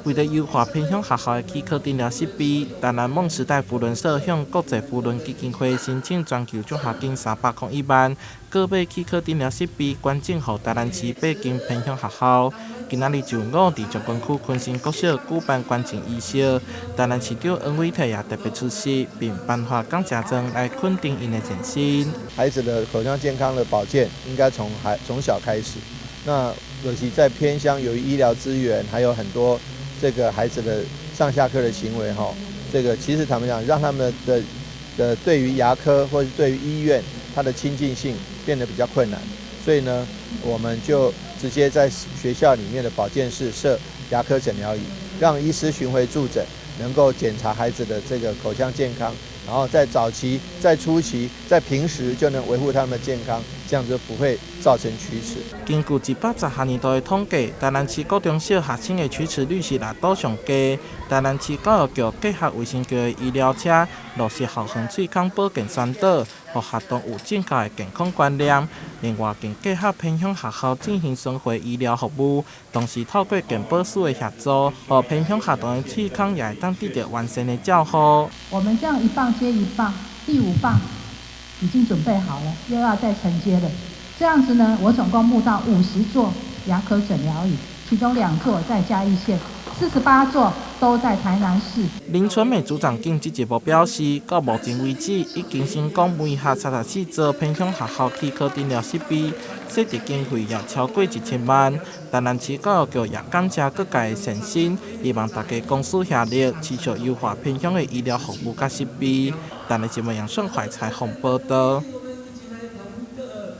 為著優化偏鄉學校的齒科診療設備，台南夢時代扶輪社向國際扶輪基金會申請全球獎學金301萬，購買齒科診療設備，捐贈予台南市八間偏鄉學校。今仔日上午，佇將軍區坤成國小舉辦捐贈儀式，台南市長黃偉哲也特別出席，並頒發感謝狀來肯定𪜶的善心。孩子的口腔健康的保健應該從小開始。那尤其在偏鄉，由於醫療資源還有很多這個孩子的上下課的行為，哈，這個其實坦白講，讓他們的對於牙科或者對於醫院，它的親近性變得比較困難。所以呢，我們就直接在學校裡面的保健室設牙科診療椅，讓醫師巡迴駐診，能夠檢查孩子的這個口腔健康，然後在早期、在初期、在平時就能維護他們的健康，這樣就不會造成齲齒。根據110學年度的統計，台南市國中小學生的齲齒率是列島上低。台南市教育局結合衛生局的醫療車，落實校園喙空保健宣導，予學童有正確的健康觀念。另外，更結合偏鄉學校進行巡迴醫療服務，同時透過健保署的協助，予偏鄉學童的喙空也會當得著完善的照護。我們這樣一棒接一棒，第五棒已經準備好了，又要再承接了。這樣子呢，我總共募到50座牙科診療椅，其中2座在嘉義縣，48座都在台南市。林春美組長間這一步表示，到目前為止，已經成功募合34座偏鄉學校齒科診療設備，設置經費也超過1000萬。台南市教育局也感謝各界的善心，希望大家公私協力，持續優化偏鄉的醫療服務佮設備。台南新聞楊順懷採訪報導。